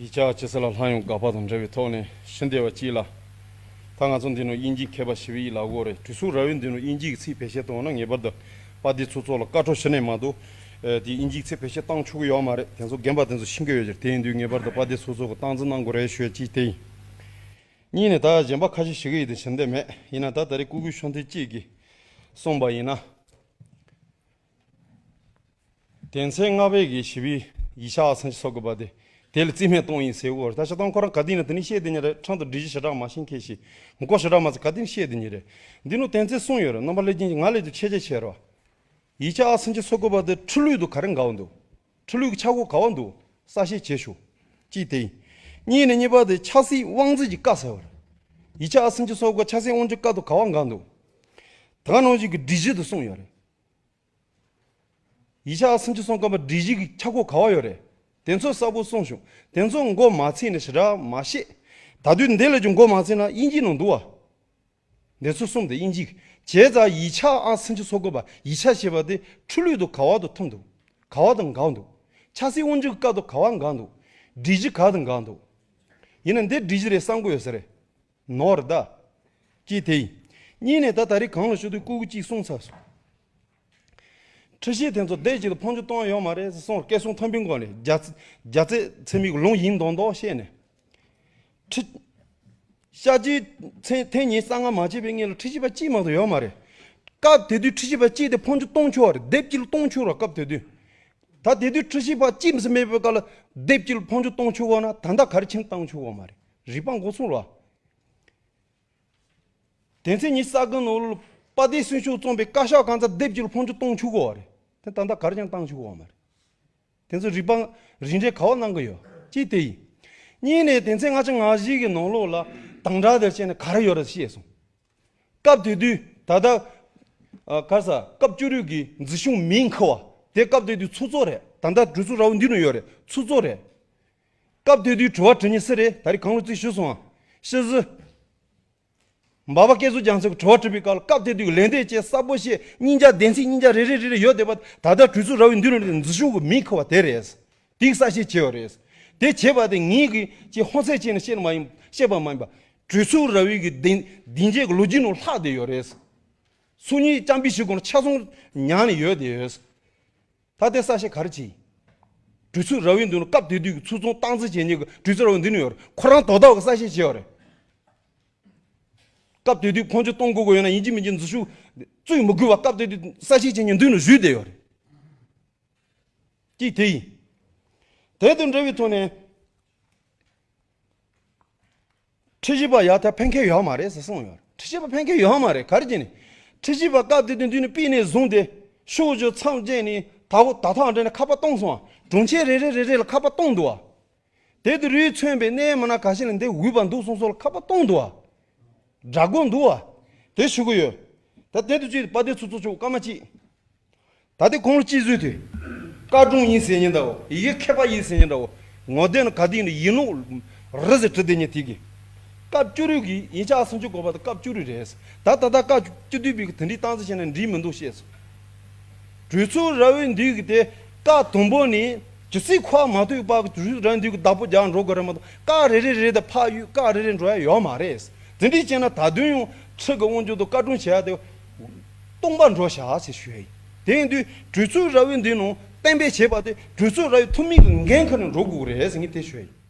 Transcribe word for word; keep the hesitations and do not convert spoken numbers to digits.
ཡིག་ཆ་ཇི་སྲིད་ལ་ལྷག་ཡོང་དགག་པ་དང་འབྲེལ་བའི་ཐོག་ནས་ཞུ་འདོད་པ་གཅིག་ལ། ད་ང་ཚོ་འདི་ནང་དབྱིན་ཇིའི་མཁས་པ་ཞེ་པོ་ཅིག་ལབ་དགོས་རེད། གྲོས་ཚོགས་ར་བའི་འདི་ནང་དབྱིན་ཇིའི་ཚིག་བེད་སྤྱོད་གཏོང་བ་ན་ངེས་པར་དུ་པར་ཏི་ཚོགས་གཙོ་ལ་བཀའ་འཁྲོལ་ཞུ་ནས་མ་གཏོགས། ཨེ། དེ་དབྱིན་ཇིའི་ཚིག་བེད་སྤྱོད་གཏོང་ཆོག་གི་ཡོད་མ་རེད། དེ་ཚོ་རྒན་པ་དེ་ཚོ་ཤེས་ཀྱི་ཡོད་ཀྱི་རེད། དེ་ཡིན་དུས་ངེས་པར་དུ་པར་ཏི་ཚོགས་གཙོ་གིས་སྟངས་འཛིན་གནང་དགོས་རེད་ཞུ་ཡ་གཅིག་དེ་ཡིན། གཉིས་ནས་ད་གཞན་པ་ཁ་ཤས་ཞུ་གི་ཡོད་དེ་ཞུ་འདོད་མེད། ཡིན་ན་ད་ད་རེས་སྐུ་སྒེར་ཤོང་ཐེངས་གཅིག་གིས་གསུངས་པ་ཡིན་ན། དོན་ཚན་ལྔ་པའི་གི་ཞི་བའི་ཡིག་ཆ་ཨ་སང་ཆི་སོ་གོ་པ་དེ། དེ་ལ་རྩིས་མེད་གཏོང་ཡིན་ཟེར་བ་རེད། ད་ཤ་སྟོང་ཁོ་རང་ག་དུས་ཡིན་ན་དེ་ནས་བཤད་དེ་ཉིད་རེད། ཁྲང་དུ་སྒྲིག་གཞི་ཞེ་དྲག་མ་ཤེས་མཁན་ཞིག་མགོ་ཞེ་དྲག་མ་ཚོས་ག་དུས་ཡིན་ན་བཤད་དེ་ཉིད་རེད། འདི་ནང་དོན་ཚན་གསུམ་ཡོད་རེད། རྣམ་པ་ལྷན་རྒྱས་ཀྱིས་ང་ལས་དུ་ཆེ་ཆེ་བྱེད་རོགས། ཡིག་ཆ་ཨ་སང་ཆི་སོ་གོ་པ་དེ་འཕྲུལ་ལུགས་དུ་ག་རེ་འགའ་བ་འདུག་འཕྲུལ་ལུགས་ཀྱི་ཆག་སྒོ་ག་བ་འདུག་གསལ་བཤད་བྱེད་ཤོག་གཅིག་དེ་ཡིན། གཉིས་ནས་གཉིས་པ་དེ་ཆབ་སྲིད་དབང་འཛིན་གྱི་བཀའ་ཟེར་བ་རེད། ཡིག་ཆ་ཨ་སང་ཆི་སོ་གོ་ཆབ་སྲིད་དབང་འཛིན་བཀའ་དུ་ག་བ་འགའ་འདུག་ད་ག་ནང་བཞིན་གྱི་སྒྲིག་གཞི་དུ་གསུངས་ཡོད་རེད། ཡིག་ཆ་ཨ་སང་ཆི་སོ་གོ་པ་སྒྲིག་གཞི་གི་ཆག་སྒོ་ག་བ་ཡོད་རེད། དེ་ཚོ་གསལ་པོ་གསུངས་ཤོག་དེ་ཚོ་མགོ་མ་ཚོས་ནས་ཞེ་དྲག་མ་བཤད། ད་དུས་འདི་ལ་ཀྱང་མགོ་མ་ཚོས་ན་དབྱིན་ཇིའི་ནང་འདུག་བ། འདི་ཚོ་གསུམ་དེ་དབྱིན་ཇི། བྱས་ཙང་ཡིག་ཆ་ཨ་སང་ཆི་སོ་གོ་པ་ཡིག་ཆ་ཞེས་པ་དེ་འཕྲུལ་ལུགས་དུ་ག་བ་དུ་ཐུམ་འདུག་ག་བ་དང་འགའ་འདུག་ཆབ་སྲིད་དབང་འཛིན་གྱི་བཀའ་དུ་ག་བ་འགའ་འདུག་སྒྲིག་གཞི་ག་དང་འགའ་འདུག་ཡིན་ན་འདི་སྒྲིག་གཞི་རེད་བསམ་གྱི་ཡོད་ས་རེད། ནོར་ད། གཅིག་དེ་ཡིན། གཉིས་ནས་ད་ད་རེས་གང་ལ་ཞུ་དུས་སྐུ་གུ་གཅིག་གསུངས་ཚར་སོང་། ཁྲི་ཤེས་དེ་ཚོ་སྡེབ་གཅིག་ལ་ཕོན་ཆུ་གཏོང་ཡོད་མ་རེད་ཟེར་གསུངས། སྐད་གསུང་མཐོན་པོའི་སྒོ་ནས་རྒྱ་རྒྱ་རྩེ་ཚེ་མིག་ལུང་ཡིན་མདོག་མདོག་བཤད་ནས། ཁྲི། ཤར་རྒྱུད་ཚེ་ཐེངས་ཉིས་རྩ་ལྔ་མ་བྱས་པའི་སྔོན་ལ་ཁྲི་ཤེས་པ་གཅིག་མ་གཏོགས་ཡོད་མ་རེད། སྐབས་དེ་དུས་ཁྲི་ཤེས་པ་གཅིག་དེ་ཕོན་ཆུ་གཏོང་ཆོག་རེད། སྡེབ་གཅིག་ལ་གཏོང་ཆོག་རེད་སྐབས་དེ་དུས། ད་དེ་དུས་ཁྲི་ཤེས་པ་གཅིག་མ་ཟིན་མེད་པའི་སྐབས་ལ་སྡེབ་གཅིག་ལ་ཕོན་ཆུ་གཏོང་ཆོག་གོ་ན་ད་ལྟ་ག་རེ་ཕྱིན་གཏོང་ཆོག་གོ་མ་རེད། རིག་པ་མགོ་ཚོང་རོ། དེ་ཚེ་ཉིས་རྩ་དགུ་ནང་ལ་དཔལ་ལྡན་སེང་ཕྱུག་བཙོང་པའི་བཀའ་ཤག་གང་ཚ་སྡེབ་གཅིག་ལ་ཕོན་ཆུ་གཏོང་ཆོག་གོ་བ་རེད། དེ་ད་ལྟ་ག་རེ་ཀྱང་བཏང་ཆོག་གོ་བ་མ་རེད། དེ་ཚོ་རིག་པ་རིགས་འགྲེ་ག་བ་གནང་གི་ཡོད། གཅིག་དེ་ཡིན། གཉིས་ནས་དེ་ཚེ་ལྔ་བཅུ་ང་བཞི་གི་ནང་ལོགས་ལ་དང་སྒྲ་དེར་བྱས་ནས་ག་རེ་ཡོད་རེད་ཤེས་སོང་། སྐབས་དེ་དུས་ད་ལྟ་ཨ་ག་རེ་ཟ་སྐབས་བཅུ་དྲུག་གི་འཛིན་སྐྱོང་མིང་ཁ་བ་དེ་སྐབས་དེ་དུས་ཚོགས་གཙོ་རེད། ད་ལྟ་གྲོས་ཚོགས་ར་བ་འདི་ནང་ཡོད་རེད། ཚོགས་གཙོ་རེད། སྐབས་དེ་དུས་དྲི་བ་དྲི་མཁན་སུ་རེད། ད་རེས་གང་རུ་རྩིས་ཞུས་སོང་ཨ། ཤི་ཟི། འབའ་པ་སྐལ་བཟང་རྒྱ་མཚོ་གི་དྲི་བ་དྲིས་པའི་སྐབས་ལ་སྐབས་དེ་དུས་ལན་འདེབས་བྱས་གསལ་པོ་བཤད། སྙིང་རྗེ་བདེན་ཚིག་སྙིང་རྗེ་རེ་རེ་རེ་རེ་ཡོད་བསྡད་པ་ད་ལྟ་གྲོས་ཚོགས་ར་བའི་མདུན་ནས་འཛིན་སྐྱོང་གི་མིང་ཁ་བ་དེ་རེད། དེ་གསལ་བཤད་བྱས་པ་རེད། དེ་བྱས་པ་དེ་ངེད་ཀྱིས་ཅིག་ཧོན་སེ་བྱས་ནས་བཤད་ནི་མ་ཡིན། བཤད་པ་མ་ཡིན་པ། གྲོས་ཚོགས་ར་བའི་གི་སྡིངས་སྡིངས་ཆའི་གི་ལོ་རྒྱུས་ནང་ལྷག་བསྡད་ཡོད་རེད། སང་ཉིན་ལྕམ་པའི་ཞི་གོང་ཆ་ཚང་ཉར་ནས་ཡོད་བསྡད་ཡོད། ད་དེ་གསལ་བཤད་ག་རེ་བྱས་ཡིན། གྲོས་ཚོགས་ར་བའི་མདུན་ལ་སྐབས་དེ་དུས་ཀྱི་ཚོགས་གཙོ་སྟངས་འཛིན་བྱེད་མཁན་གྱི་གྲོས་ཚོགས་ར་བའི་མདུན་ནས་ཡོད་རེད། ཁོ་རང་དོ་བདག་གི་གསལ་བཤད་བྱས་ཡོད་རེད། སྐབས་དེ་དུས་ཕོན་ཆུ་གཏོང་དགོས་དགོས་ཡོད་ན་ཡིན་གཅིག་མིན་གཅིག་འཛུལ་ཞུགས་བཙུགས་མི་དགོས་པ་སྐབས་དེ་དུས་གསལ་བཤད་བྱེད་མཁན་མདུན་ལ་བཞུགས་བསྡད་ཡོད་རེད། གཅིག་དེ་ཡིན། དེ་དང་འབྲེལ་བའི་ཐོག་ནས། ཁྲི་བཞི་པ་ཡག་ཐལ་ཕན་ཁེ་ཡོད་མ་རེད་ཟེར་གསུངས་ཡོད། ཁྲི་བཞི་པ་ཕན་ཁེ་ཡོད་མ་རེད། ག་རེ་བྱས་ནས། ཁྲི་བཞི་པ་སྐབས་དེ་དུས་འདི་ནས་པི་ནས་བཟུང་སྟེ་ཤོག་བཞི་མཚམས་བཅད་ནས་ད་འོ་ད་ཐག་འདྲེན་ནས་ཁ་པར་གཏོང་སོང་བ། གྲོང་ཁྱེར་རེ་རེ་རེ་རེ་ལ་ཁ་པར་གཏོང་འདུག་བ། དེ་དུས་རུས་མཚོན་པའི་གནས་མི་སྣ་ཁ་ཤས་ལ་འདི་འོས་པ་འདུག་གསུངས་སོགས་ལ་ཁ་པར་གཏོང་འདུག་བ། དགྲ་རྒོལ་འདུག་བ། དེ་ཞུ་གི་ཡོད། ད་དེ་དུས་ཅིག་དཔལ་ལྡན་ཚོགས་གཙོ་མཆོག་སྐར་མ་གཅིག་ད་དེ་ཁོང་ལ་ཅི་བཟོས་དུས། བཀའ་དྲུང་ཡིན་ཟེར་མཁན་འདྲ་བོ། ཡི་གེ་མཁས་པ་ཡིན་ཟེར་མཁན་འདྲ་བོ། ངོ་དེབ་ནང་ག་དེ་ཡིན་ནོ་ཡིན་ནོ་རི་ཟེར་བྲི་བསྡད་མཁན་དེ་གི། སྐབས་བཅུ་དྲུག་གི་ཡིག་ཆ་སུམ་ཅུ་གོ་པ་དང་སྐབས་བཅུ་དྲུག་རེད། ད་ད་ལྟ་སྐབས་བཅུ་བདུན་པའི་གི་དེ་འདྲའི་སྟངས་འཛིན་བྱས་ན་འགྲིག་མི་འདུག་བཤད་སོང་། གྲོས་ཚོགས་ར་བའི་མདུན་གི་དེ་སྐབས་དང་པོ་ནས་ཇི་སྲིད་ཁོ་མ་ཐུག་པ་གི་གྲོས་ཚོགས་ར་བའི་མདུན་གི་བདག་པོ་རྒྱག་འགྲོ་དགོས་རེད་མ་གཏོགས་སྐབས་རེ་རེ་རེ་དང་ཕར་གཡུག་སྐབས་རེ་རེ་འགྲོ་ཡ་ཡོད་མ་རེད། དེ་འདྲའི་བྱས་ན་ད་དུང་ཡང་ཁྲི་གི་དབང་སྒྱུར་དང་བཀའ་དྲུང་བྱེད་ཡ་དེ་སྟོང་པ་འགྲོ་བཞག་ཟེར་ཞུ་ཡ་ཡིན། དེ་ཡིན་དུས་གྲོས་ཚོགས་ར་བའི་མདུན་ནང་གཏན་འབེབས་བྱས་པ་དེ་གྲོས་ཚོགས་ར་བའི་འཐུས་མི་གི་འགན་ཁུར་ནས་འགྲོ་དགོས་ཀྱི་རེད་ཟེར་ངས་དེ་ཞུ་ཡ་ཡིན།